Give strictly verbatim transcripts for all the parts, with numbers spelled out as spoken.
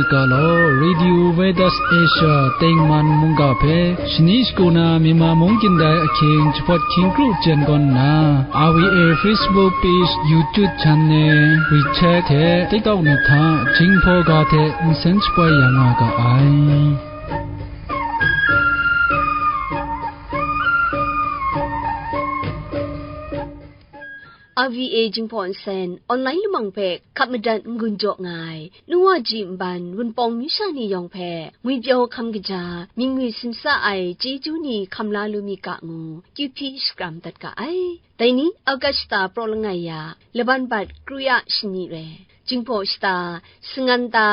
Ga law, Radio Veritas Asia tengman mungga hpe shani shagu na Myanmar mung kyindai ahkying jahpawt hkying kru jen gawn nna, R V A Facebook page, YouTube channel, WeChat hte TikTok ni hta Jinghpaw ga hte nsen shapoi ya nga ga ai. R V A Jinghpaw Nsen online lamang hpe hkap madat n-gun jaw nga ai, nu wa ji nban Wunpawng myu sha ni yawng hpe ngwipyaw hkam kaja, mying ngwi simsa ai chyeju ni hkam la lu mi ga ngu, kyu hpyi shakram dat ga ai. Dai ni, August shata praw langai ya, laban bat kru ya shani rai, Jinghpaw shata, sangan ta,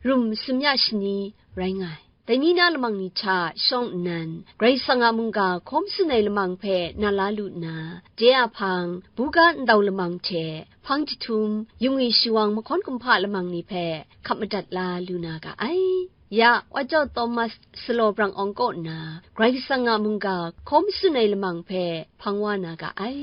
rum masum ya shani rai nga ai. Dai ni na lamang ni hta shawng nnan, Karai Kasang a mungga hkaw matsun ai lamang hpe na la lu nna, de a hpang, buga ndau lamang hte, hpang jahtum, yung e shawang mahkawn kumhpa lamang ni hpe hkap madat la lu na ga ai. Ya, Wa Jau Thomas Salaw Brang Awng kaw nna, Karai Kasang a mungga hkaw matsun ai lamang hpe hpang wa na ga ai.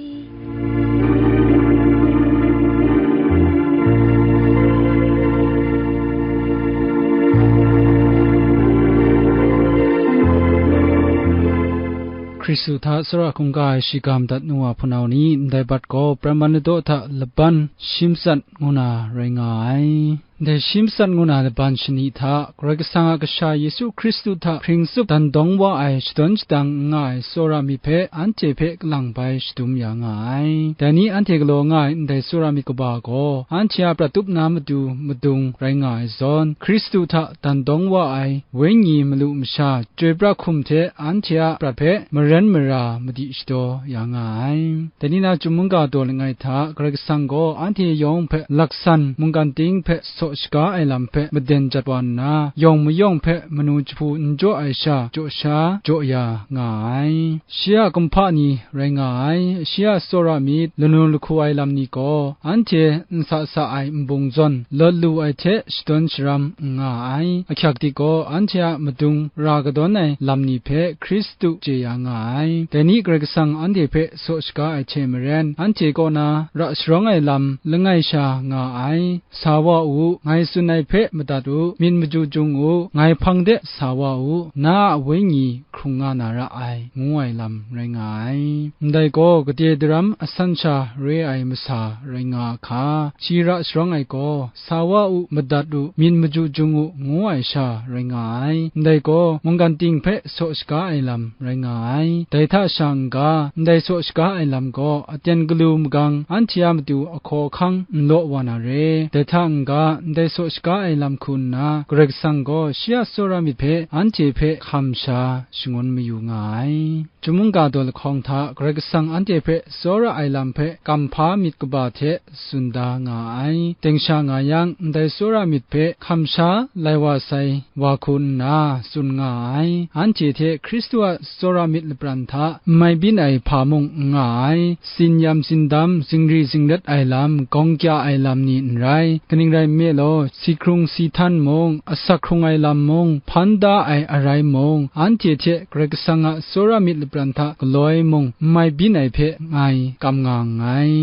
Hkristu hta tsawra hkungga ai shiga madat nu wa hpunau ni, ndai bat gaw Pran Manado hta laban shi matsat ngu na rai nga ai. Ndai shi matsat ngu na laban shani hta, Karai Kasang a Kasha Yesu Hkristu hta hpring tsup dan dawng wa ai shadawn shadang n nga ai tsawra myit hpe anhte hpe kalang bai shadum ya nga ai. Dai ni anhte galaw nga ai ndai tsawra myit kaba gaw, anhte a prat tup na matu madung rai nga ai zawn, Hkristu hta dan dawng wa ai Wenyi malu masha, chyoi pra hkum hte anhte a prat hpe maren mara madi shadaw ya nga ai. Dai ni na, Chyum mungga daw langai hta, Karai Kasang gaw anhte yawng hpe laksan mungkan ting hpe saw shaga ai lam hpe maden jat wa nna, yawng mayawng hpe manu jahpu n jaw ai sha, jaw sha, jaw ya nga ai. Shi a kumhpa ni rai nga ai, shi a tsawra myit, lanu lahku ai lam ni gaw, anhte n sa sa ai nbung zawn, lawt lu ai hte shadawn sharam n nga ai. Ahkyak dik gaw, anhte a madung ra kadawn ai lam ni hpe Hkristu chye ya nga ai. Dai ni Karai Kasang anhte hpe saw shaga ai hte maren, anhte kaw na ra sharawng ai lam langai sha nga ai. Sa wa u, ngai tsun ai hpe madat u, myit maju jung u, ngai hpang de sa wa u, na a wenyi hkrung nga na ra ai, ngu ai lam rai nga ai. Ndai gaw, gade daram asan sha re ai masa rai nga a hka, shi ra sharawng ai gaw, sa wa u, madat u, myit maju jung u, ngu ai sha rai nga ai. Ndai gaw, mungkan ting hpe saw shaga ai lam rai nga ai. Dai hta sha n-ga, ndai saw shaga ai lam gaw, aten galu magang anhte a matu ahkaw ahkang n law wa na re. Dai hta n-ga, ndai saw shaga ai lam hku nna, Karai Kasang gaw shi a tsawra myit hpe anhte hpe hkam sha shangun mayu nga ai. Chyum mungga daw lahkawng hta Karai Kasang anhte hpe tsawra ai lam hpe kamhpa myit kaba hte tsun da nga ai. Deng sha nga yang, ndai tsawra myit hpe hkam sha lai wa sai wa hku nna tsun nga ai. Anhte hte Hkristu a tsawra myit lapran hta n mai byin ai hpa mung n nga ai. Tsin yam tsin dam, zingri zingrat ai lam, gawng kya ai lam ni n rai. Kaning rai nme law, si hkrung si htan mung, asak hkrung ai lam mung, hpan da ai arai mung, anhte hte Karai Kasang a tsawra myit lapran hta galoi mung n mai byin ai hpe ngai kam nga nngai,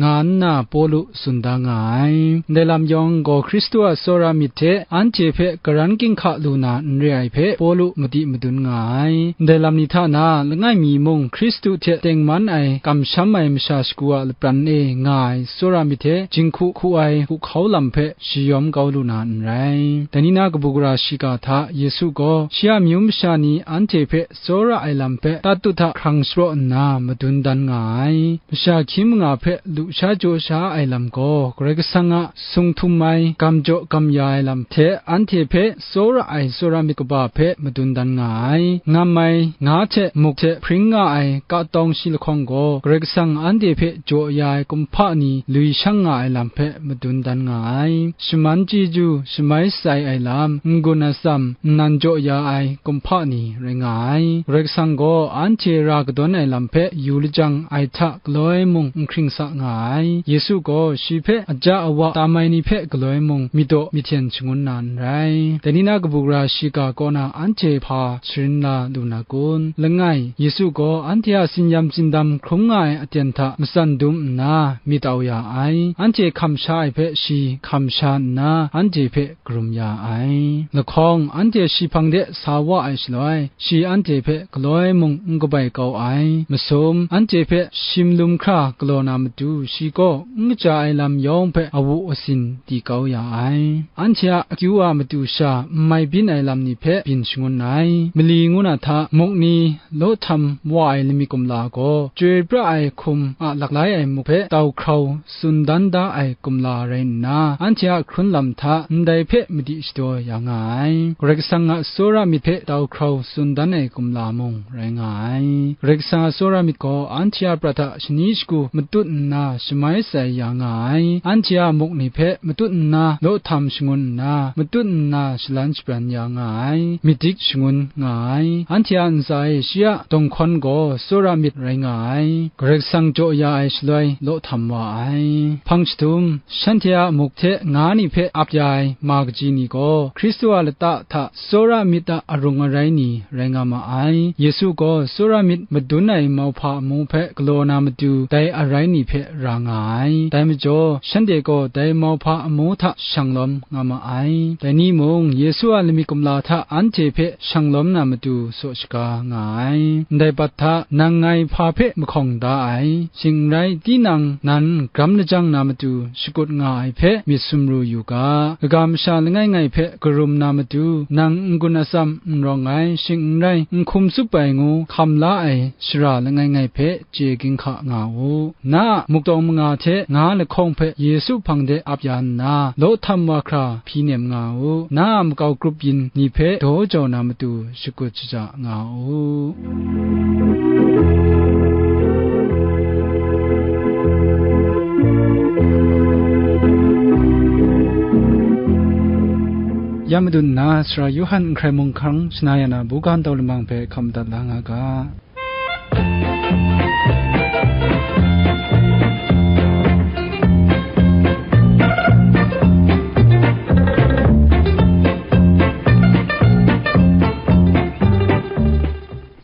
nga nna Pawlu tsun da nga ai. Ndai lam yawng gaw Hkristu a tsawra myit hte anhte hpe karan ginhka lu na n re ai hpe Pawlu madi madun nga ai. Ndai lam ni hta na, langai mi mung Hkristu hte tengman ai kamsham ai masha shagu a lapran e nga ai tsawra myit hte jinghku hku ai huhkau lam hpe shayawm kau lu na n rai. Dai ni na kabu gara shiga hta Yesu gaw shi a amyu masha ni anhte hpe tsawra ai lam hpe tatut hta hkrang shapraw nna madun dan nga ai. Masha hkying manga hpe lu sha jaw sha ai lam gaw, Karai Kasang a sung htum ai, gam jaw gam ya ai lam hte anhte hpe tsawra ai tsawra myit kaba hpe madun dan nga ai. Ngam ai, nga hte muk hte hpring nga ai ka tawng shi lahkawng gaw, Karai Kasang anhte hpe jaw ya ai kumhpa ni lui shang nga ai lam hpe madun dan nga ai. Shaman chyeju, shamai sai ai lam, n-gun atsam, nnan jaw ya ai kumhpa ni rai nga ai. Karai Kasang gaw anhte ra kadawn ai lam hpe yu lajang ai hta galoi mung n hkring sa nga ai. Yesu gaw shi hpe aja awa tam ai ni hpe galoi mung myit daw myit hten shangun na n rai. Dai ni na kabu gara shiga kaw na anhte hpa sharin la lu na kun? Langai, Yesu gaw anhte a tsin-yam tsindam hkrum nga ai aten hta matsan dum nna myit au ya ai. Anhte hkam sha ai hpe shi hkam sha nna anhte hpe karum ya ai. Lahkawng, anhte shi hpang de sa wa ai shaloi, shi anhte hpe galoi mung n kabai kau ai. Masum, anhte hpe shim lum hkra galaw na matu, shi gaw n kaja ai lam yawng hpe awu asin di kau ya ai. Anhte a akyu a matu sha n mai byin ai lam ni hpe byin shangun ai. Mali ngu na hta, muk ni law htam wa ai lamik kumla gaw, chyoi pra ai hkum a laklai ai muk hpe tau hkrau tsun dan da ai kumla rai nna, anhte a hkrun lam hta ndai hpe madi shadaw ya nga ai. Karai Kasang a tsawra myit hpe tau hkrau tsun dan ai kumla mung rai nga ai. Karai Kasang a tsawra myit gaw anhte a prat hta shani shagu matut nna shamai sai ya nga ai. Anhte a muk ni hpe matut nna law htam shangun nna, matut nna shalan shabran ya nga ai. Myit dik shangun nga ai. Anhte a ntsa e shi a dawng hkawn gaw tsawra myit rai nga ai. Karai Kasang jaw ya ai shaloi law htam wa ai. Hpang shadum, shanhte a muk hte nga ni hpe ap ya ai ma kaji ni gaw, Hkristu a lata hta tsawra myit a arung arai ni rai nga ma ai. Yesu gaw tsawra myit madun ai mauhpa amu hpe galaw na matu, dai arai ni hpe ra nga ai. Dai majaw, shanhte gaw dai mauhpa amu hta shang lawm nga ma ai. Dai ni mung, Yesu a lamik kumla hta anhte hpe shang lawm na matu saw shaga nga ai. Ndai bat hta, nang ngai hpa hpe mahkawng da ai, shing n rai, tinang nan gram lajang na matu shakut nga ai hpe myit sumru yu ga. Kaga masha langai ngai hpe karum na matu, nang n-gun atsam n rawng ai, shing n rai, n hkum tsup ai ngu hkam la ai shara langai ngai hpe chye ginhka nga u. Na a muk tawng manga hte nga lahkawng hpe Yesu hpang de ap ya nna, law htam wa hkra hpyi nem nga u. Na a makau grup yin ni hpe daw jau na matu shakut shaja nga u. Ya madun nna, Sara Yawhan Nhkrai Mung Hkang shana ya na buga ntau lamang hpe hkam madat la nga ga.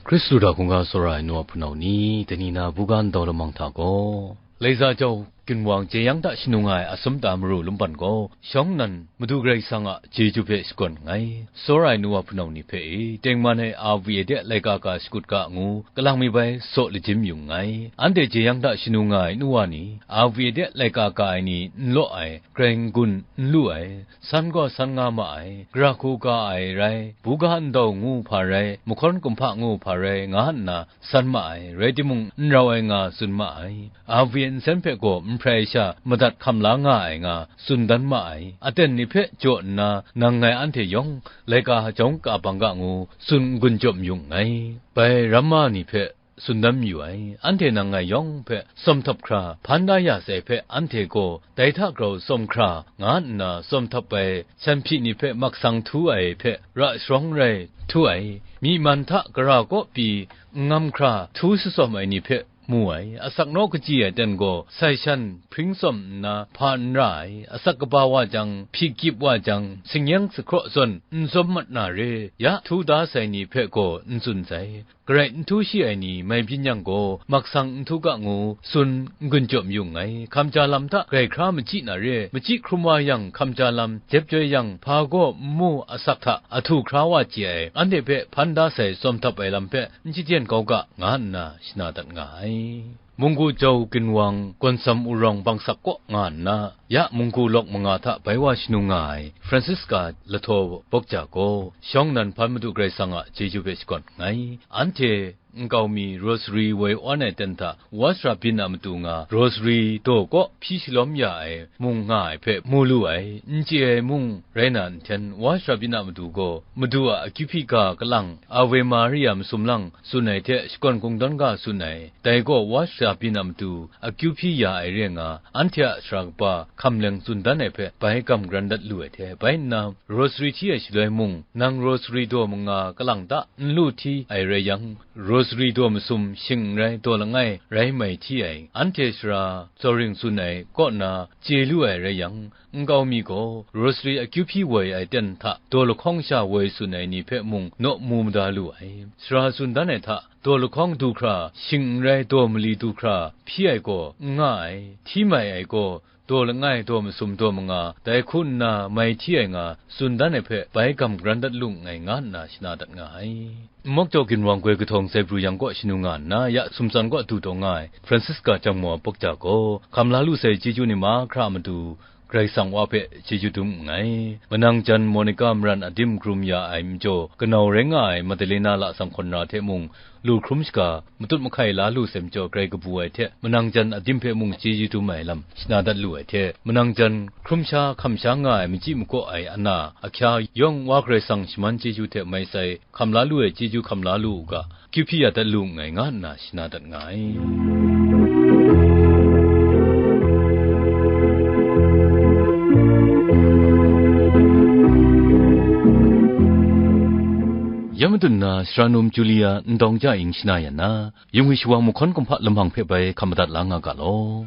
Hkristu hta hkungga tsawra ai nu a hpunau ni, dai ni na buga ntau lamang hta gaw, Laiza jau ginwang jeyang hta shanu nga ai asum ta maru lumpan gaw, shawng nnan Madu Karai Kasang a chyeju hpe shakawn nngai. Tsawra ai nu wa hpunau ni hpe e, tengman ai avi e de laika ka shakut ga ngu, kalang mi bai saw lajim yu nngai. Anhte jeyang hta shanu nga ai nu wa ni, avi e de laika ka ai ni n law ai, grai n-gun n lu ai, san gaw san nga ma ai, gara hku ga ai rai, buga ndau ngu hpa rai, mahkawn kumhpa ngu hpa rai, nga nna san ma ai, rai timung, n rau ai nga tsun ma ai. Avi nsen hpe gaw n hprai sha madat hkam la nga ai nga tsun dan ma ai. Aten ni hpe jaw nna, nang ngai anhte yawng laika jawng ka bang ga ngu tsun n-gun jaw mayu nngai. Bai ramma ni hpe tsun dan mayu ai. Anhte nang ngai yawng hpe tsawm htap hkra hpan da ya sai hpe, anhte gaw dai hta grau tsawm hkra nga nna tsawm htap ai, sanhpyi ni hpe maksang htu ai hpe ra sharawng rai htu ai, myi man hta gara kaw pyi n ngam hkra htu shatsawm ai ni hpe mu ai, asak naw kaji ai ten gaw sai shan hpring tsawm nna hpa n ra ai, asak kaba wa jang, hpyi kyip wa jang, singyang sahkraw zawn n tsawm mat na re, ya htu da sai ni hpe gaw n tsun sai. Garai n htu shi ai ni mai byin yang gaw, maksang n htu ga ngu tsun n-gun jaw mayu nngai. Hkamja lam hta grai hkra machyi na re, machyi hkrum wa yang hkamja lam jep joi yang hpa gaw n mu asak hta ahtu hkra wa chye ai, anhte hpe hpan da sai tsawm htap ai lam hpe n shajyen kau ga, nga nna shana dat nga ai. Munggu jau ginwang gawnsam urawng bangsak kaw nga nna, ya munggu lawk manga hta bai wa shanu nga ai Francisca lahtaw bawk ja gaw, shawng nnan hpan Madu Karai Kasang a chyeju hpe shakawn nngai. Anhte nkau mi rosary woi awn ai ten hta wa sara byin a matu nga, rosary daw kaw hpyi shalawm ya ai mung nga ai hpe mu lu ai, n chye ai mung rai na nhten, wa sara byin a matu gaw, Madu a akyu hpyi ga kalang, Ave Maria masum lang tsun ai hte shakawn kungdawn ga tsun ai, dai gaw wa sara byin a matu akyu hpyi ya ai re nga, anhte a sara kaba hkamleng tsun dan ai hpe bai gam garan dat lu ai hte, bai nna, rosary hti ai shaloi mung, nang rosary daw manga kalang ta n lu hti ai rai yang, rosary daw masum shing n rai, daw langai rai mai hti ai, anhte sara tsawring tsun ai kaw na chye lu ai rai yang, nkau mi gaw rosary akyu hpyi woi ai ten hta daw lahkawng sha woi tsun ai ni hpe mung naw mu mada lu ai. Sara tsun dan ai hta, daw lahkawng du hkra shing n rai, daw mali du hkra hpyi ai gaw n nga ai, hti mai ai gaw daw langai, daw masum, daw manga, dai hku nna mai hti ai nga tsun dan ai hpe bai gam garan dat lu nngai, nga nna shana dat nga ai. Nmawk Jaw Ginwang Goi kahtawng Zaibru yang kaw shanu nga nna, ya sumtsan kaw du taw nga ai Francisca Jangmaw a pawk ja gaw, hkam la lu sai chyeju ni mahkra a matu, Karai Kasang Wa hpe chyeju dum nngai. Manang jan Monica maran adim krum ya ai majaw, kanau rai nga ai Madalena lasang hkawn ra hte mung, lu hkrum shaga, matut mahkai la lu sai majaw, grai kabu ai hte, manang jan adim hpe mung chyeju dum ai lam shana dat lu ai hte, manang jan hkrum sha hkam sha nga ai, machyi makaw ai ana, ahkya yawng Wa Karai Kasang shaman chyeju hte mai sai, hkam la lu ai chyeju hkam la lu u ga, kyu hpyi ya dat lu nngai, nga nna shana dat nga ai. Ya madun na, Sara Num Julia ndawng ja ing shana yan na, yung ai shawang mahkawn kumhpa lamang hpe bai hkam madat la nga ga law.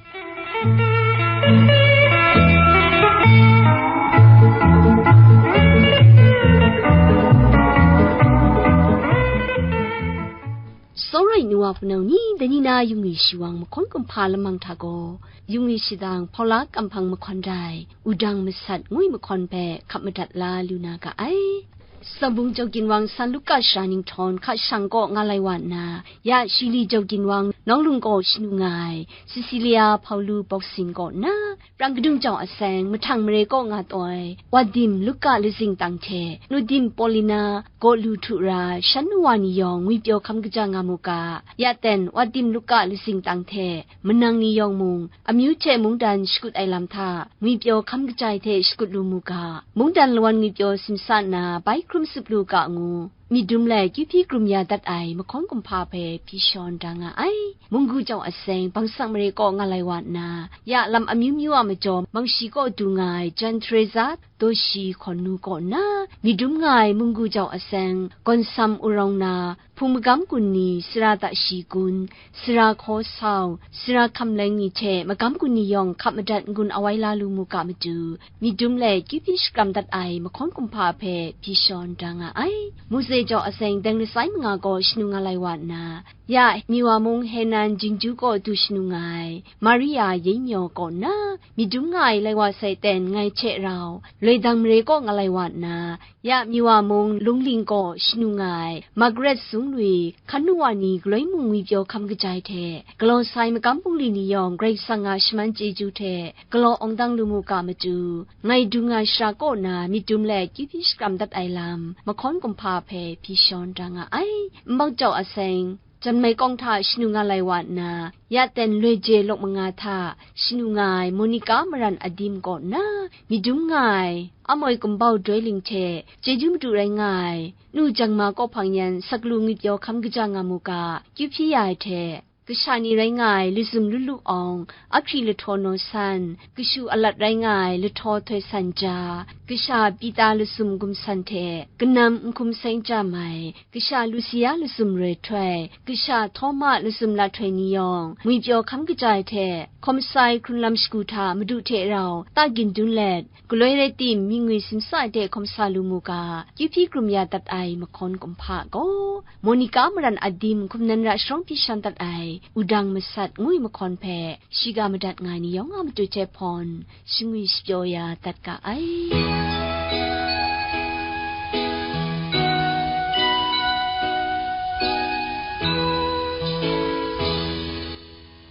Sawrai nu wa hpunau ni, dai ni na yung ai shawang mahkawn kumhpa lamang hta gaw, yung ai shadang hpaula kamhpang mahkawn rai, wudang masat ngwi mahkawn hpe hkap madat la lu na ga ai. Sawbung Jau Ginwang San Luka Sara Ninghtawn hka shang kaw nga lai wa nna, ya Shili Jau Ginwang Nawng Lung kaw shanu nga ai Cecilia Hpaulu Bawksin kaw nna, Prang Kadung Jau Aseng Mahtang Mare kaw nga taw ai Wadim Luka lazing tang hte Nudim Paulina gaw lu htu ra, shan nu wa ni yawng ngwipyaw hkam kaja nga mu ga, ya ten Wadim Luka lazing tang hte manang ni yawng mung, amyu hte mungdan shakut ai lam hta, ngwipyaw hkam kajai hte shakut lu mu ga, mungdan lawan ngwipyaw simsa nna bai hkrum sup lu ga ngu, myit dum let kyu hpyi krum ya dat ai mahkawn kumhpa hpe hpyi shawn da nga ai. Munggu jau aseng Bangsak Mare kaw nga lai wa nna, ya lam amyu myu a majaw mangshi kaw du nga ai Jan Teresa Doshi hkawn nu kaw nna, myit dum nga ai munggu jau aseng Gawnsam Urawng na, hpung magam gun ni, sara tashi gun, sara hkaw sau, sara hkamleng ni hte magam gun ni yawng hkap madat n-gun awai la lu mu ga matu, myit dum let kyu hpyi shakram dat ai mahkawn kumhpa hpe hpyi shawn da nga ai. Mose jau aseng deng lasai manga gaw shanu nga lai wa nna, ya Miwa mung Henan Jingju kaw du shanu nga ai Maria Yengmyaw kaw nna, myit dum nga ai lai wa sai ten ngai hte rau, Loidang Mare kaw nga lai wa nna, ya Miwa mung Lungling kaw shanu nga ai Margaret Sung Lui, hkan nu wa ni galoi mung ngwipyaw hkam kajai hte, galaw sai magam bungli ni yawng Karai Kasang a shaman chyeju hte galaw awng dang lu mu ga matu, ngai dung nga shara kaw na myit dum let kyu hpyi shakram dat ai lam, mahkawn kumhpa hpe hpyi shawn da nga ai. Nbak jau aseng, Jan Mai Kawng hta shanu nga lai wa nna, ya ten loi je lawk manga hta shanu nga ai Monica Maran Adim kaw nna, myit dum nga ai Amoi Kumbau Doi Ling hte chyeju madu rai nga ai Nu Jang Ma Kawhpang yan saklu ngwipyaw hkam kaja nga mu ga, kyu hpyi ya ai hte, kasha ni rai nga ai Lazum Lu Lu Awng, Ahkri Lahtaw Naw San, kashu alat rai nga ai Lahtaw Htoi San Ja, kasha Pita Lazum Gum San hte kanam Nhkum Seng Ja Mai, kasha Lusia Lazum Roi Htoi, kasha Htawma Lazum Lahtoi ni yawng, ngwipyaw hkam kajai hte, hkawm sai hkrunlam shagu hta Madu hte rau ta gin dun let, galoi rai tim, mi ngwi simsa ai hte hkawm sa lu mu ga, kyu hpyi krum ya dat ai mahkawn kumhpa gaw, Monica Maran Adim hkum nan ra sharawng hpyi shawn dat ai, wudang masat ngwi mahkawn hpe, shiga madat nga ai ni yawng a matu hte hpawn, shangwi shapyaw ya dat ga ai.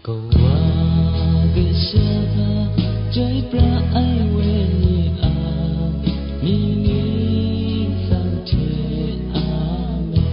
Kawa kasha, chyoi pra ai Wenyi a, mying ni hte, Amen.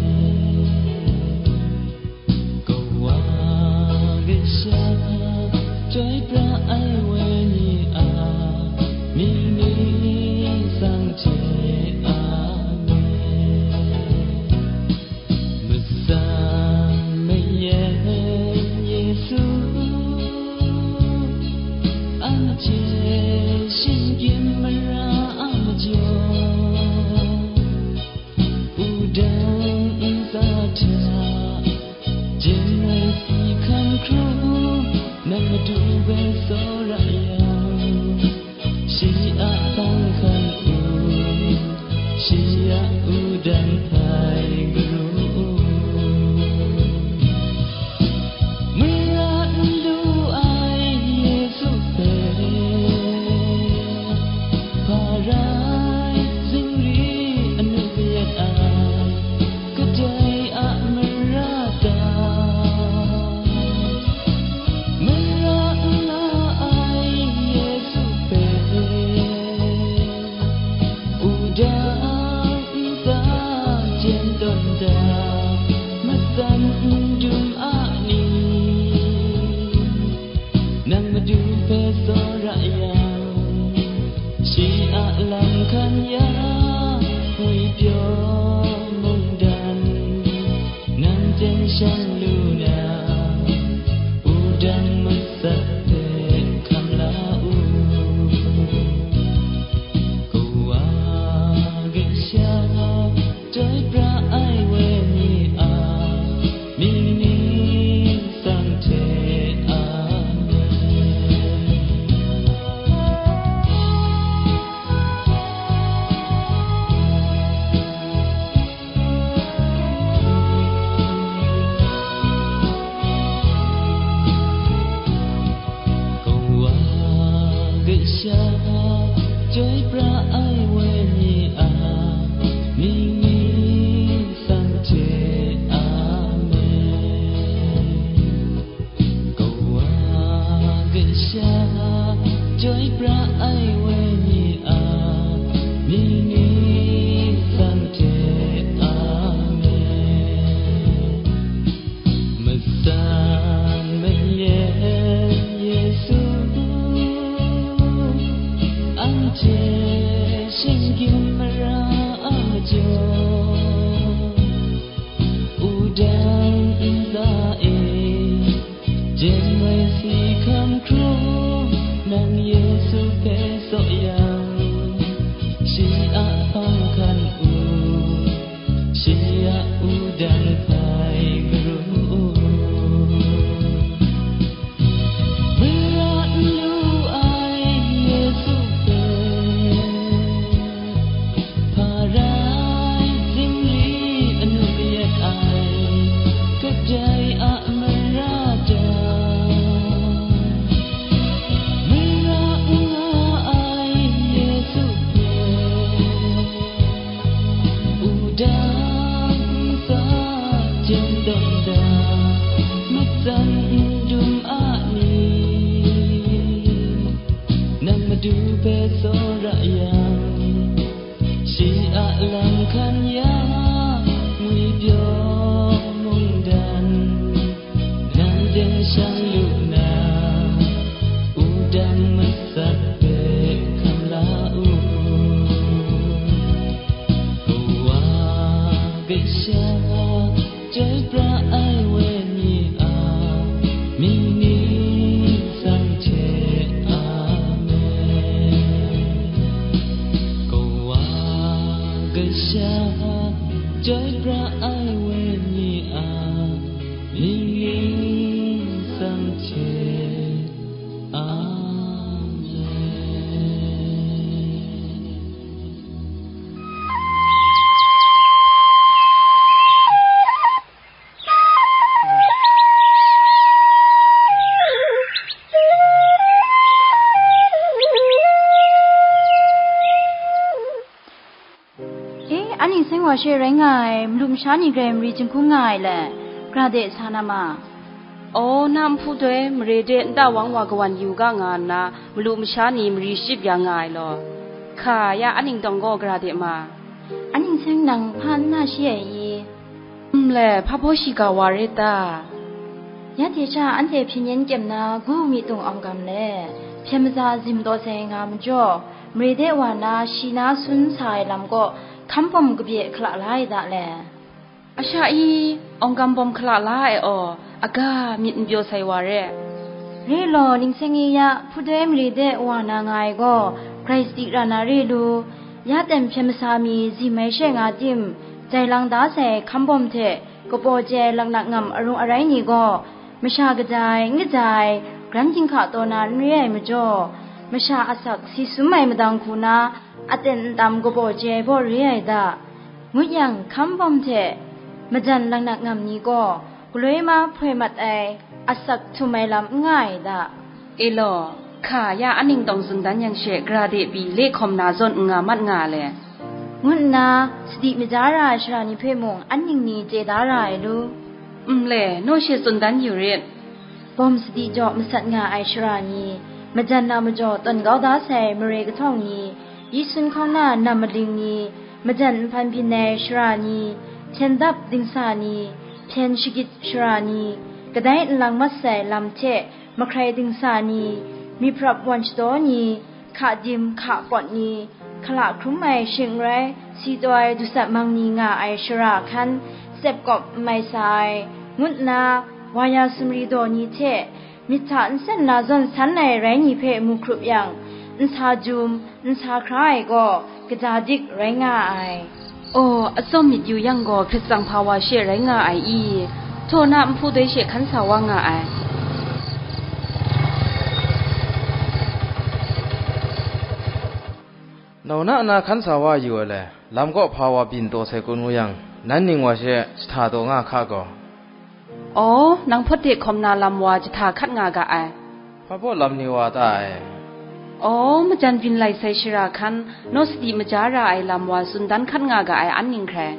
Da, matsan n dum a ni, nang Madu hpe tsawra yang, shi a lam hkan ya, ngwipyaw mungdan, nang jen shang lu na, wudang masat hpe hkam la u. Kawa kasha, chyoi pra ai wenyi a, mying ni sang hte, Amen. Kawa kasha, chyoi pra ai wenyi a, mying ni sang hte, Amen. Kawa kasha, chyoi pra ai wenyi a, mying ni sang hte, Amen. Matsan mayen Yesu, anhte shinggyim mara a majaw, wudang nta e, jen mai si hkam hkrum, nang Yesu hpe tsaw yang, shi a hpang hkan u, shi a wudang hpai karum u. Mara n lu ai Yesu hpe, hpa rai zingri anu yet ai, kadai a mara ta, mara n nga ai Yesu hpe, wudang nta jen tawn da, matsan n dum a ni, nang Madu hpe tsawra yang, shi a lam hkan ya, ngwipyaw mungdan, nang jen shang lu na, wudang masat hpe hkam la u. Kawa kasha, chyoi pra ai wenyi a, mying ni sang hte, Amen. Kawa kasha, chyoi pra ai wenyi a, mying ni sang hte, Amen. E, a ning seng wa she rai nga ai, malu masha ni grai mari jinghkung nga ai le, gra de sa na ma. Aw, na nhpu doi mare de nta wang wa kawan yu ga nga nna, malu masha ni mari shachyip ya nga ai law, hka ya a ning tawng gaw gra de ma. A ning seng nang hpa n na shi ai i? Nle, hpa baw shiga wa re ta? Ya hte sha anhte hpyen yen kyem na gu mi tung awng gam le, hpyen maza zim taw sai nga majaw, mare de wa na shi na sun sa ai lam kaw hkam bawm kabye hkala la ai da le. A sha i, awng gam bawm hkala la ai aw, aga myit n pyaw sai wa re. Re law, ningseng e ya, hpudoi mare de wa na nga ai gaw, grai sadi ra na re lu, ya ten hpyen masa mi zim ai she nga tim, jai lang da sai hkam bawm hte, kapaw chye ai laknak ngam arung arai ni gaw, masha kaja ai, n kaja ai, gran ginhka taw na n re ai majaw, masha asak si sum ai madang hku na, aten ntam kapaw chye ai baw re ai da, ngut yang, hkam bawm hte majan laknak ngam ni gaw, galoi ma hpoi mat ai, asak htum ai lam n nga ai da. E law, hka ya a ning tawng tsun dan yang she, gara de pyi le hkawm na zawn n nga mat nga le, ngu nna, sadi maja ra ai sara ni hpe mung an ning ni chye da ra ai lu. Nle, naw she tsun dan yu rit. Bawm sadi jaw masat nga ai sara ni, majan na majaw tawn kau da sai mare kahtawng ni, yi sun hkawng na nam maling ni, majan nhpan byin ai sara ni, hpyen dap dingsa ni, hpyen shagit shara ni, kadai nlang mat sai lam hte mahkrai dingsa ni, myiprap wan shadaw ni, hka dim hka pawt ni, hkala hkrum ai shing n rai, si taw ai dusat mang ni nga ai shara hkan, tsep kawp n mai sa ai, ngut nna, wa ya sumri daw ni hte, myit hta nsen na zawn san ai rai ni hpe mu hkrup yang, nsa jum, nsa hkra ai gaw, kaja dik rai nga ai. Aw, atsawm myit yu yang gaw, hkrit tsang hpa wa she rai nga ai i? Htaw na nhpu doi she hkan sa wa nga ai. Nau na na hkan sa wa yu ai le, lam kaw hpa wa byin taw sai kun ngu yang, nan ning wa she jahta taw nga hka gaw. Aw, nang hpawt de hkawm na lam wa jahta hkat nga ga ai. Hpa baw lam ni wa ta ai? Aw, majan byin lai sai shara hkan, naw sadi maja ra ai lam wa tsun dan hkat nga ga ai an ning hkrai.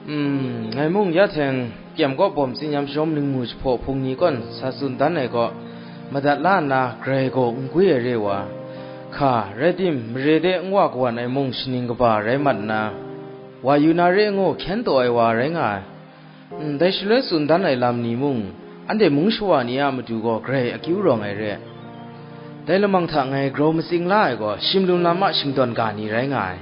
Hmm, ngai mung ya hteng, kyem kaw bawm tsinyam shawm lingmu jahpaw hpung ni kawn sa tsun dan ai kaw, madat la nna grai gaw n gwi ai re wa, hka, rai tim, mare de n wa kawan ai mung shaning kaba rai mat nna, wa yu na re ngu hkyen taw ai wa rai nga ai. Ndai shaloi tsun dan ai lam ni mung, anhte mung shawa ni a matu gaw grai akyu rawng ai re. Dai lamang hta ngai grau matsing la ai gaw, shim lum lam a shingtawn ga ni rai nga ai.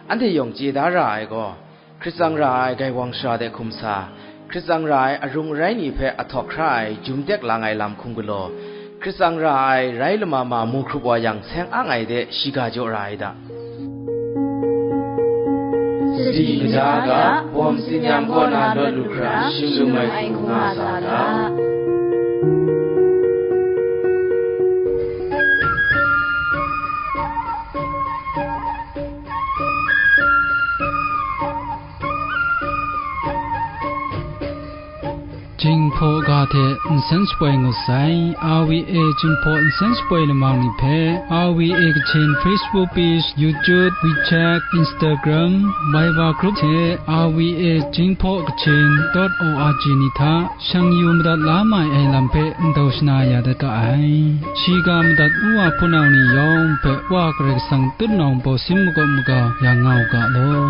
Anhte yawng chye da ra ai gaw, hkrit tsang ra ai gaiwang shara de hkum sa, hkrit tsang ra ai arung arai ni hpe ahtawk hkra ai jum tek lang ai lam hkum galaw, hkrit tsang ra ai rai lama ma mu hkrup wa yang, seng ang ai de shiga jaw ra ai da. Sadi kaja ga, bawm tsinyam kaw na lawt lu hkra, shim lum ai hku nga sa ga. Jinghpaw ga hte nsen shapoi ngut sai, R V A Jinghpaw nsen shapoi lamang ni hpe, R V A Kachin Facebook page, YouTube, WeChat, Instagram, Viber group hte R V A Jinghpaw Kachin dot O R G ni hta shang yu madat la mai ai lam hpe ndau shana ya dat ga ai. Shiga madat u wa hpunau ni yawng hpe Wa Karai Kasang tutnawng bawsin makawp maga ya nga u ga law.